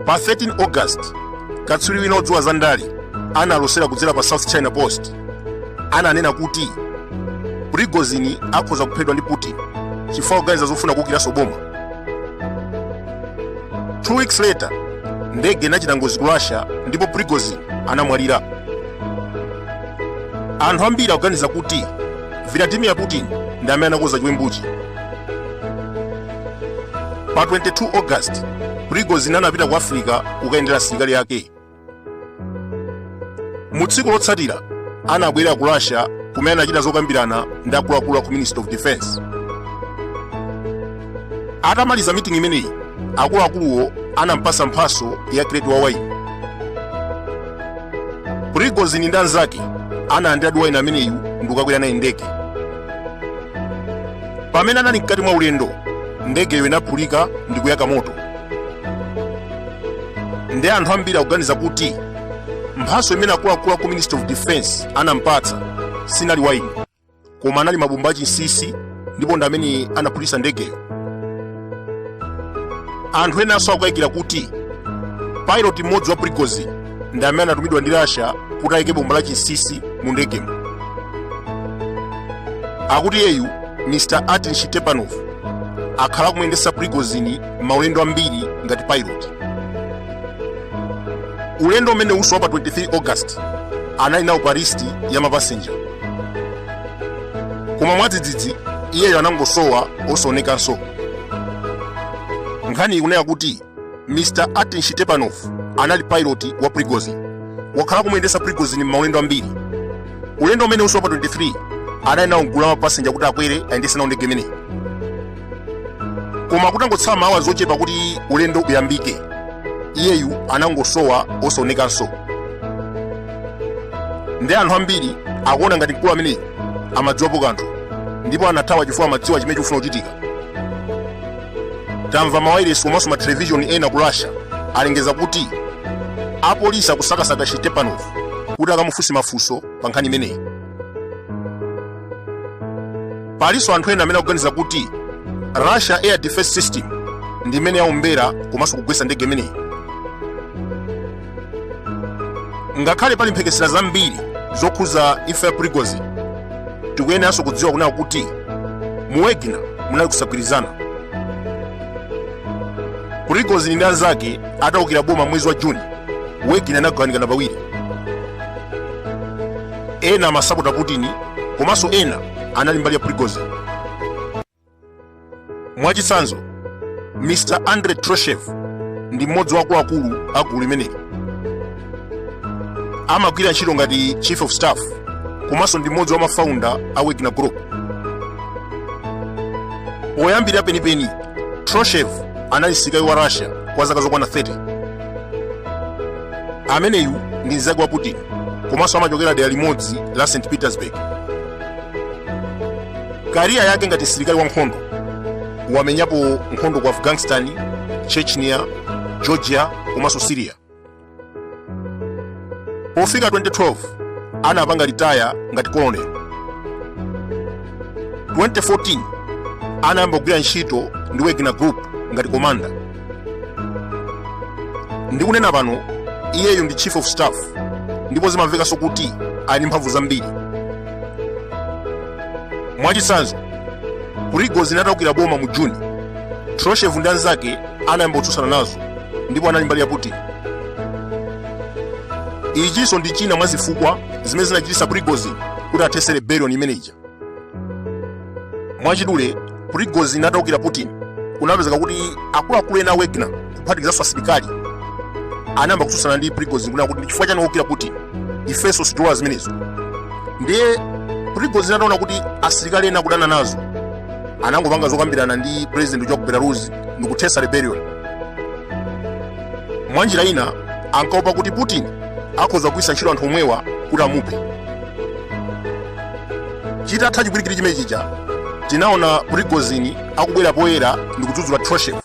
Pa 13 August, katswiri wina odziwa za ndale analosera kudzera pa South China Post. Ananena kuti Prigozhin akhoza kuphedwa ndi Putin chifukwa kuganiza zofuna kuukiranso boma. 2 weeks later, ndege inachita ngozi ku Russia ndipo Prigozhin anamwalira. Anthu ambiri akuganiza kuti Vladimir Putin ndi amene anakonza chiwembuchi. Pa 22 August, Prigozhin anapita ku Africa kukayendera asilikali ake. Mu tsiku lotsatira anabwerera ku Russia kumene anachita zokambirana ndi akuluakulu a ku Ministry of Defense. Atamaliza meeting imeneyi, akuluakuluwo anampasa mphaso ya crate wa waini. Prigozhin ndi anzake analandiradi waini ameneyu ndi kukakwera naye ndege. Pamene anali mkati mwa ulendo, ndegeyo inaphulika ndi kuyaka moto. Ndi anthu ambiri akuganiza kuti mphaso imene akuluakulu a ku Ministry of Defense anampatsa sinali waini, koma anali mabomba achinsinsi, ndipo ndi amene anaphulitsa ndegeyo. Anthu enanso akukayikira kuti pilot mmodzi wa Prigozhin ndi amene anatumidwa ndi Russia kuti ayike bomba la chinsinsi mu ndegemo. Akuti iyeyu, Mr Artem Shtepanov, akhala akumuyendetsa Prigozhin maulendo ambiri ngati pilot. Ulendo umenewunso wa pa 23 August anali nawo pa list ya mapasenja, koma mwadzidzidzi iyeyo anangosowa osaonekanso. Nkhani ikunena kuti Mr Artem Shtepanov anali pilot wa Prigozhin, wakhala akumuyendetsa Prigozhin m'maulendo ambiri. Ulendo umenewunso wa pa 23 anali nawo mgulu la mapasenja kuti akwere ayendetse nawo ndege imeneyi, koma kutangotsala maola zochepa kuti ulendo uyambike, iyeyu anangosowa osaonekanso. Ndi anthu ambiri akuona ngati mkulu ameneyu amadziwapo kanthu ndipo anathawa chifukwa amadziwa chimene chikufuna kuchitika. Tamva mawayilesi komanso mathelevishoni ena ku Russia alengeza kuti apolisi akusakasaka Shtepanov kuti akamufunse mafunso pa nkhani imeneyi. Palinso anthu ena amene akuganiza kuti Russia Air Defense System ndi imene yaombera komanso kugwetsa ndege imeneyi. Ngakhale pali mphekesera zambiri zokhuza imfa ya Prigozhin, tikuyeneranso kudziwa kunena kuti mu Wagner munali kusagwirizana. Prigozhin ndi anzake atawukira boma mwezi wa Juni, Wagner inagawanikana pawiri. Ena amasapota Putin komanso ena anali mbali ya Prigozhin. Mwachitsanzo, Mr Andrei Troshev ndi mmodzi wa akuluakulu a gulu limeneli. Amagwira ntchito ngati chief of staff komanso ndi mmodzi wa mafaunda a Wagner Group. Poyambirira penipeni, Troshev anali msilikali wa Russia kwa zaka zokwana 30. Ameneyu ndi mnzake wa Putin komanso amachokera dera limodzi la St Petersburg. Kariya yake ngati msilikali wa nkhondo, wamenyapo nkhondo ku Afghanistan, Chechnya, Georgia komanso Syria. Pofika 2012 anapanga retire ngati colonel. 2014 anayamba kugwira ntchito ndi Wagner Group ngati commander. Ndikunena pano iyeyu ndi chief of staff ndipo zimamvekanso kuti ali ndi mphamvu zambiri. Mwachitsanzo, Prigozhin atawukira boma mu Juni, Troshev ndi anzake anayamba kutsutsana nazo ndipo anali mbali ya Putin. Ichinso ndi china mwa zifukwa zimene zinachititsa Prigozhin kuti athetse rebellion imene ija. Mwachidule, Prigozhin atawukira Putin, kunapezeka kuti akuluakulu ena a Wagner, kuphatikizanso asilikali, anayamba kutsutsana ndi Prigozhin kunena kuti chifukwa chani wukira Putin, ifenso sitilola zimenezo. Ndiye Prigozhin ataona kuti asilikali ena akudana nazo, anangopanga zokambirana ndi president wa ku Belarus ndi kuthetsa rebellion. Mwanjira ina ankaopa kuti Putin akhoza kugwiritsa ntchito anthu omwewa kuti amuphe. Chitatha chipwirikiti chimene chija, tinaona Prigozhin akubwera poyera ndi kudzudzula Troshev.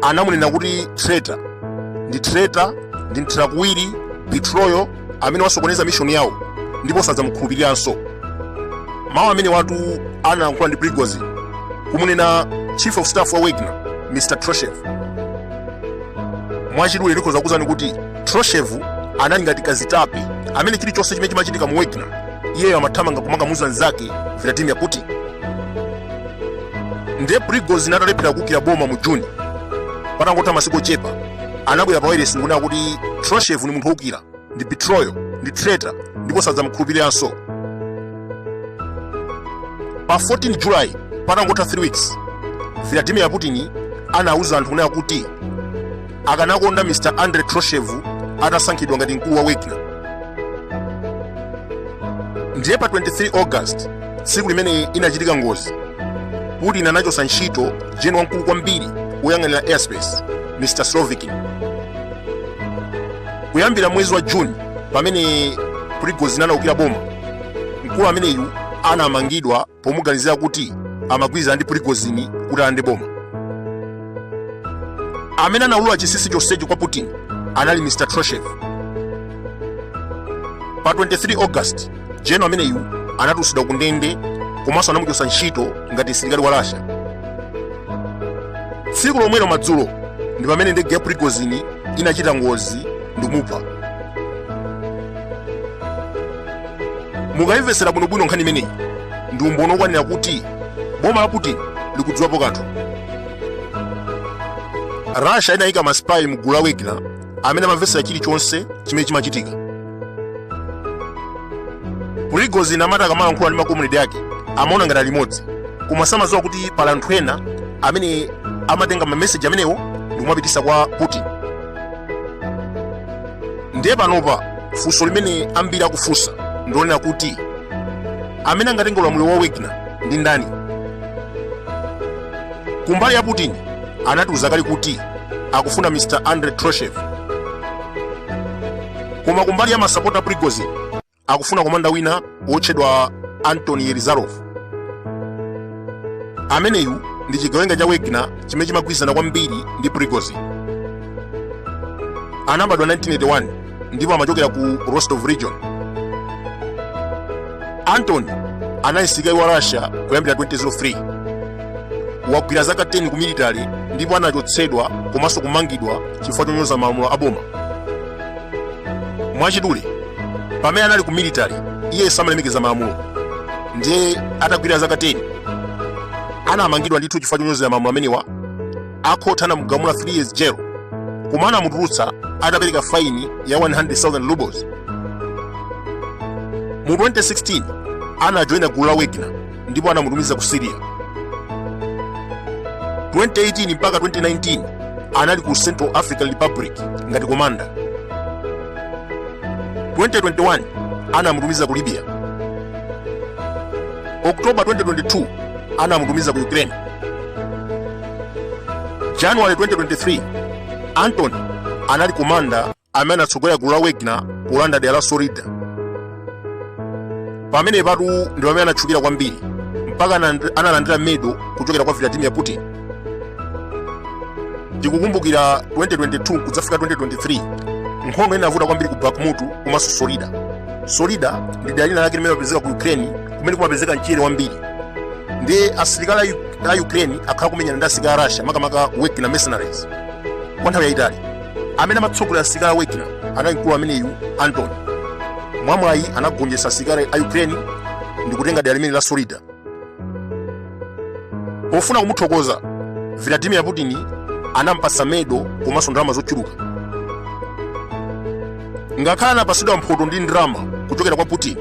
Anamunena kuti traitor ndi traitor, ndi mthirakuwiri, betrayal, amene wasokoneza mission yawo ndipo sadzamukhulupiriranso. Mawu amene watu analankhula ndi Prigozhin kumunena chief of staff wa Wagner, Mr Troshev. Mwachidule ndikhoza kukuuzani kuti Troshev anali ngati kazitape amene chilichonse chimene chimachitika mu Wagner iyeyo amathamanga kumakamuuza mnzake Vladimir Putin. Ndiye Prigozhin atalephera kuukira boma mu Juni, patangotha masiku ochepa anabwera pa wailesi ndikunena kuti Troshev ni munthu woukira, ndi betrayal, ndi traitor ndipo sadzamukhulupiriranso. Pa 14 July, patangotha 3 weeks, Vladimir Putin anauza anthu kunena kuti akanakonda Mr Andrei Troshev atasankhidwa ngati mkulu wa Wagner. Ndiye pa 23 August, tsiku limene inachitika ngozi, Putin anachotsa ntchito general wamkulu kwambiri woyang'anira airspace, Mr Surovikin. Kuyambira mwezi wa June pamene Prigozhin anaukira boma, mkulu ameneyu anamangidwa pomuganizira kuti amagwirizana ndi Prigozhin kuti alande boma. Amene anaulula chinsinsi chonsechi kwa Putin anali Mr Troshev. Pa 23 August, general ameneyu anatulutsidwa ku ndende komanso anamuchotsa ntchito ngati msilikali wa Russia. Tsiku lomwelo madzulo ndi pamene ndege ya Prigozhin inachita ngozi ndikumupha. Mukayimvetsera bwinobwino nkhani imeneyi, ndi umboni wokwanira kuti boma la Putin likudziwapo kanthu. Russia inayika masipayi mu gulu la Wagner amene amamvetsera chilichonse chimene chimachitika. Prigozhin amati akamalankhula ndi makomredi ake amaona ngati ali limodzi, koma samadziwa kuti pali anthu ena amene amatenga mameseji amenewo ndikumapitisa kwa Putin. Ndiye panopa funso limene ambiri akufunsa ndionena kuti amene angatenge ulamuliro wa Wagner ndi ndani? Kumbali ya Putin anatiuza kale kuti akufuna Mr Andrei Troshev, koma kumbali ya masapota Prigozhin akufuna komanda wina wotchedwa Anton Yelizarov. Ameneyu ndi chigawenga cha Wagner chimene chimagwirizana kwambiri ndi Prigozhin. Anabadwa 1981 ndipo amachokera ku Rostov region. Anton anali msilikali wa Russia kuyambira 2003. Wagwira zaka 10 ku military ndipo anachotsedwa komanso kumangidwa chifukwa chonyoza malamulo a boma. Mwachidule, pamene anali ku military iye samalemekeza malamulo, ndiye atagwira zaka 10 anamangidwa ndithu chifukwa chonyozera malamulo amenewa. Akhoti anamugamula 3 years jail, koma anamutulutsa atapereka faini ya 100,000 rubles. Mu 2016 anajoina gulu la Wagner ndipo anamutumiza ku Syria. 2018 mpaka 2019 anali ku Central African Republic ngati komanda. 2021 anamutumiza ku Libya. October 2022 anamutumiza ku Ukraine. January 2023 Anton anali komanda amene anatsogolera gulu la Wagner polanda dera la Soledar. Pamenepatu ndi pamene anatchukira kwambiri mpaka analandira medal kuchokera kwa Vladimir Putin. Tikukumbukira 2022 kudzafika 2023 nkhondo inavuta kwambiri ku Bakhmut komanso Soledar. Soledar ndi dera lina lake limene limapezeka ku Ukraine kumene kumapezeka mchere wambiri. Ndiye asilikali a Ukraine akhala kumenyana ndi asilikali a Russia, makamaka Wagner mercenaries, kwa nthawi yayitali. Amene amatsogolera asilikali a Wagner anali mkulu ameneyu Anton. Mwamwayi anagonjetsa asilikali a Ukraine ndi kutenga dera limene la Soledar. Pofuna kumuthokoza, Vladimir Putin anampatsa medal komanso ndalama zochuluka. Ngakhale anapatsidwa mphoto ndi ndalama kuchokera kwa Putin,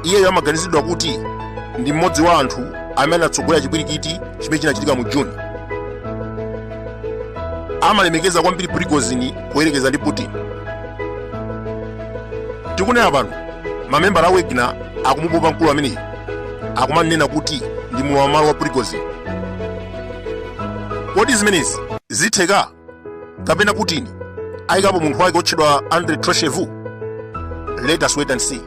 iyeyo amaganizidwa kuti ndi mmodzi wa anthu amene anatsogolera chipwirikiti chimene chinachitika mu June. Amalemekeza kwambiri Prigozhin poyerekeza ndi Putin. Tikunena pano, mamembala a Wagner akumupopa mkulu ameneyu, akumanena kuti ndi mlowam'malo wa Prigozhin. Kodi zimenezi zitheka kapena Putin ayikapo munthu wake otchedwa Andrei Troshev? Let us wait and see.